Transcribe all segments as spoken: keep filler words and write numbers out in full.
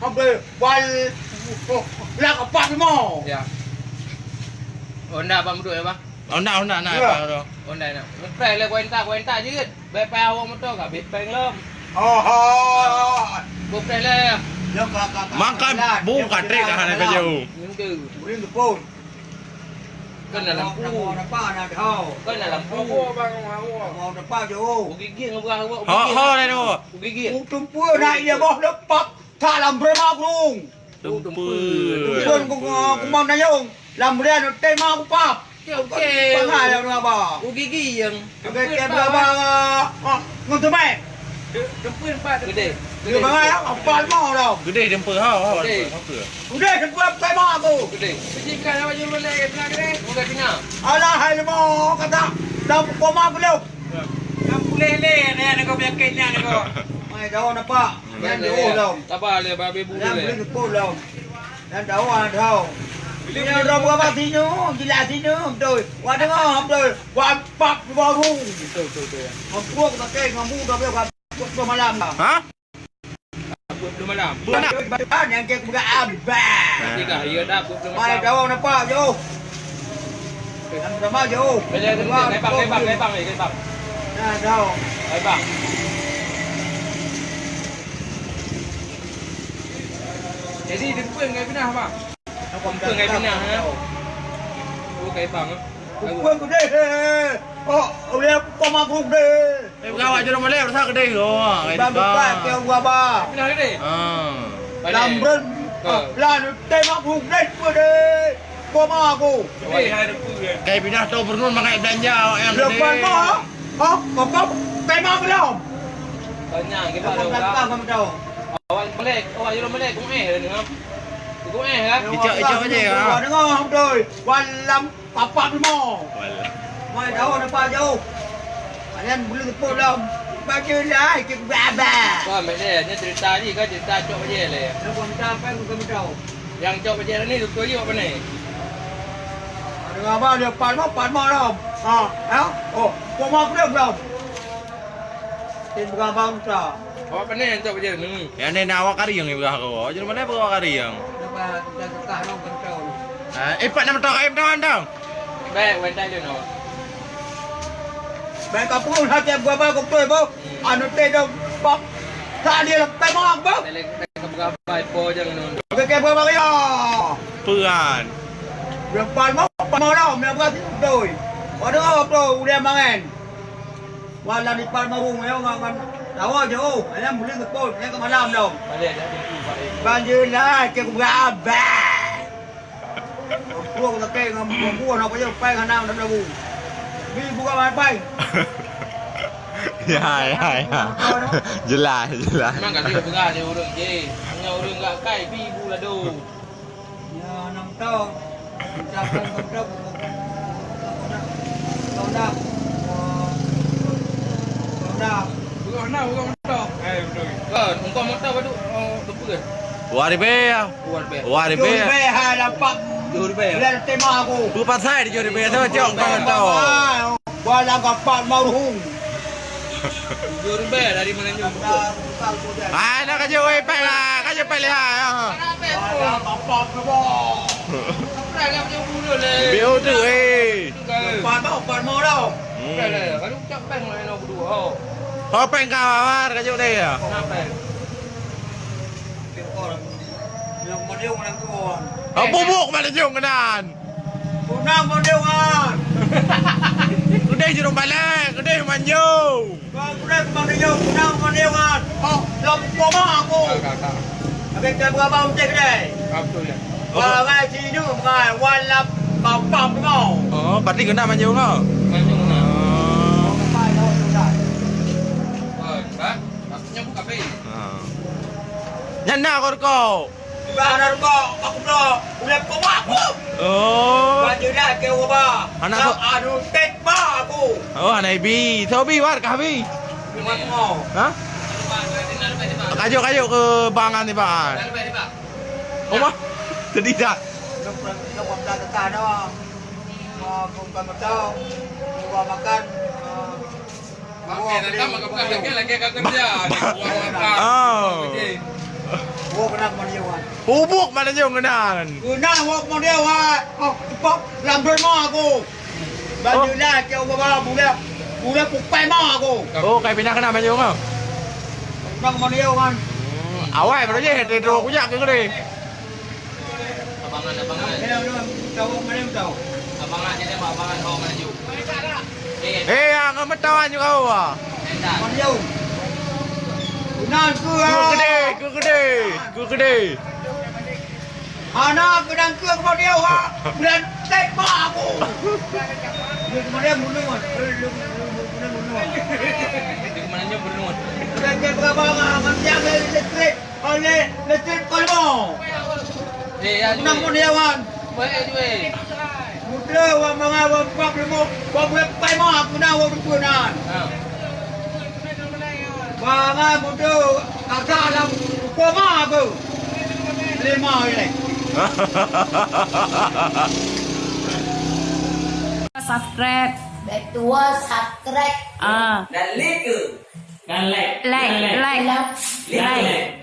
Hamba wal, oh, lak apat lima. Ya. Honda Pak Muduk ya, Bang? Honda, Honda, nah, ya. Pak Muduk. Honda, nah. Ngepreh lé kuenta, kuenta jeuet. Bèk payah awak moto ka, bèk pèng lom. Oh, oh. Ngepreh lé. Lom ka, ka, ka, Makan ka, bu ka, ka trek ka, dah, ka, hana ka, ka, jauh. Nunggu. Urin tepon. Kan dalam pu. Kan dalam pu. Mau depan jauh. Gigi ngebrah awak. Ho, ho, dah tu. Gigi. Utum pun nak ia boh lepak. Ka lam brema gurung. Dempeu. Dempeu. Dempeu ku, ku, ku mang nayong. Lam rian tema ku pap. Okey, okey. Pangai lam raba. Ku gigi yang. Okey, okey, raba. Ah, ngon tu mai. Dempeu empat. Gede. Dia pangai, apa mau dah? Gede dempeu, ha, ha, gede. Dempeu. Gede dempeu apa mau aku? Gede. Sejingkan awak jumpa lagi, tengah gede. Bukan tengah. Alah, hai lemo kata. Dah koma belum? Nyang puléh lé, nyan niko penyakit nyan niko. Mai daun apa? Nyan jauh lom. Sabar lé, babe bu lé. Nyan boleh nyepot lom. Nyan daun ada. Nyan dah buat mati nyu, gila sini betul. Wah dengar betul. Wah pap baru. Betul, betul, betul. Mampu aku pakai ngambu dah boleh buat dua malam dah. Ha? Buat belum malam. Buat nak. Yang cek buka abang. Tiga, ya dah, buat belum malam. Mai daun apa, jauh. Yang pertama jauh. Bang, bang, bang, bang, bang. Nah, jauh. Bang. Jadi, dia pun ngai pinah, bang. Apa pun ngai pinah, ya? Oh, kai bang, eh. Pun gede, eh. Oh, udah pun aku gede. Eh, peugah awak jurong balek, rasa gede. Oh, bang, bukan, keu gua, bang. Pinah gede? Ha. Lam ren, ha. Lalu tembak gede, gede. Koma aku. Gede, hai depan, ya. Kai pindah tau pernun mangai belanja awak yang gede. Lepas mah, ha? Kau, kau tembak belum? Tanya, kita belakang kamu tahu. Awak balek, awak jurong balek, kong eh, dengar. Kong eh, kan? Icok, icok aja, ha. Dengar, betul. Walam. Papak lima. Walah. Mai daun apa jauh? Kalian boleh tepuk lom. Baca lah, cik baba. Wah, mek deh, ni cerita ni kan cerita cok bajai leh. Nak buat minta apa, bukan minta. Yang cok bajai ni, betul je apa ni? Ada apa dia, palma, palma lom. Ha, ha? Oh, koma belum lom. Tin peugah bangsa. Awak pandai hantom je ni. Yang ni nak awak karieng ni peugah kau. Jadi mana peugah karieng? Kenapa kita tekah nong kentong? Ah, eh, pat nama tak ayam dah hantom. Baik, wantai je no. Baik, kapung hati buah bang kau betul, bu. Anu teh dong, bak. Tak dia lepas mau apa? Tadi kita peugah baik po je no. Oke, buah bang ya. Peran. Lepas mau, lepas mau lah, punya beras itu betul. Waduh, bro, udah mangan. Wah, lam ipat maru nyoe ngon, ngon lawa jauh. Ayam boleh tepot, nyan ke malam dong. Balek dah pintu, Pak. Banjir lah, cek berabah. Pukul kau takut ngon buah-buah, nak payah pai ngon nang dalam labu. Bi buka mai pai. Ya, ya, ya. Jelas, jelas. Memang kali berah dia urang je. Hanya urang gak kai, bi bu lado. Ya, enam tahun. Ucapan kau dah, kau dah, kau dah. Bukan, bukan motor. Eh, betul. Kan, engkau motor baru, oh, tepuk. Dua ribu ya? Dua ribu. Dua ribu. Dua ribu, ha, lapak. Dua ribu. Bulan tema aku. Dua pasai di dua ribu, sama cok, bukan motor. Wala gapat marhum. Tujuh ribèe dari mana nyoe? Ah, nak kerja wifi lah, kerja wifi lah. Wala gapat kebo. Biar tu, eh. Empat tau, empat mau tau. Hmm. Ho peng ka awar ka jok deh ya. Ho bubuk malah jong kenan. Kunang Mandewan. Kudeh jurong balai, kudeh manjong. Kau kudeh manjong, kunang Mandewan. Oh, lom koma aku. Habis dah berapa untuk kedai? Apa ya? Wah, ngai sini ngai, wan lap papam kau. Oh, berarti kena manjong kau. Manjong kena. Oh. Wan, Pak. Maksudnya buka pay. Ha. Nyan na kau rukok. Bah na rukok, aku bloe. Ulep kau aku. Oh. Baju dah ke ubah. Anak kau. Aduh, tek bah aku. Oh, anak ibi. Sobi war kah bi? Mat mau. Ha? Kajuk-kajuk ke bangan ni, Bang. Oh, wah. Jadi dah. Bukan betul. Bukan makan. Makan, makan, makan, lagi, lagi kat kerja. Bukan makan. Oh. Wo kenang Mandewan. Hubuk Mandewan kenan. Kenang wo Mandewan. Oh, cepat lam rumah aku. Banjir lah, kau bawa budak. Budak pupai mau aku. Oh, kai pindah kenang Mandewan kau? Kenang Mandewan. Hmm, awai baru je, dia terus kujak ke gede. Abangan, abangan. Mana, mana, tahu, mana tahu? Abangan je dia, abangan, bawa maju. Eh, eh, yang kamu tahu juga, wah. Entar. Maju. Kenal tu, ah. Ku gede, ku gede, ku gede. Anak pedang ke kemudian, wah. Berantai mak aku. Dia kemudian bunuh, eh, dia, dia, dia, dia bunuh. Dia kemudian bunuh. Dia, dia berapa, ah, macam dia listrik. Oleh Letret Kolmo. Eh, ya, Nang Jui. Moniawan. Baik, Jui. Muda wa manga wa empat puluh lima, wa bulan empat lima aku na wa dua nan. Ha. Manga muda agak dalam koma aku. Lima ini. Subscribe. Betul, subscribe. Ah. Dan like. Dan like. Like, dan like. Like. Dan like.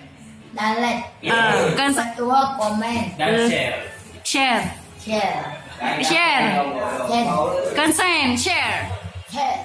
Dan like. Ah, kan sa- Ketua komen. Dan share. Share. Share. Share. Share. Consent, share. Share.